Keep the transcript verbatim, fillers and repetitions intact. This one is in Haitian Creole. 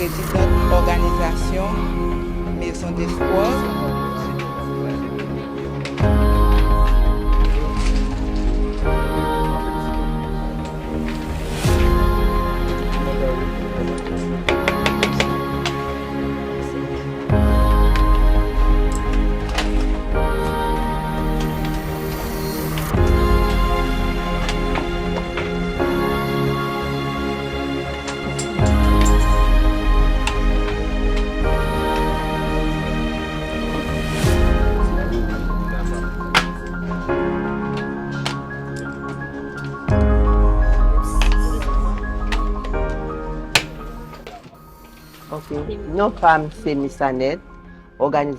Prezidant òganizasyon Maison d'Espoir. Ok. Non pa m se Miss Annette, òganizatris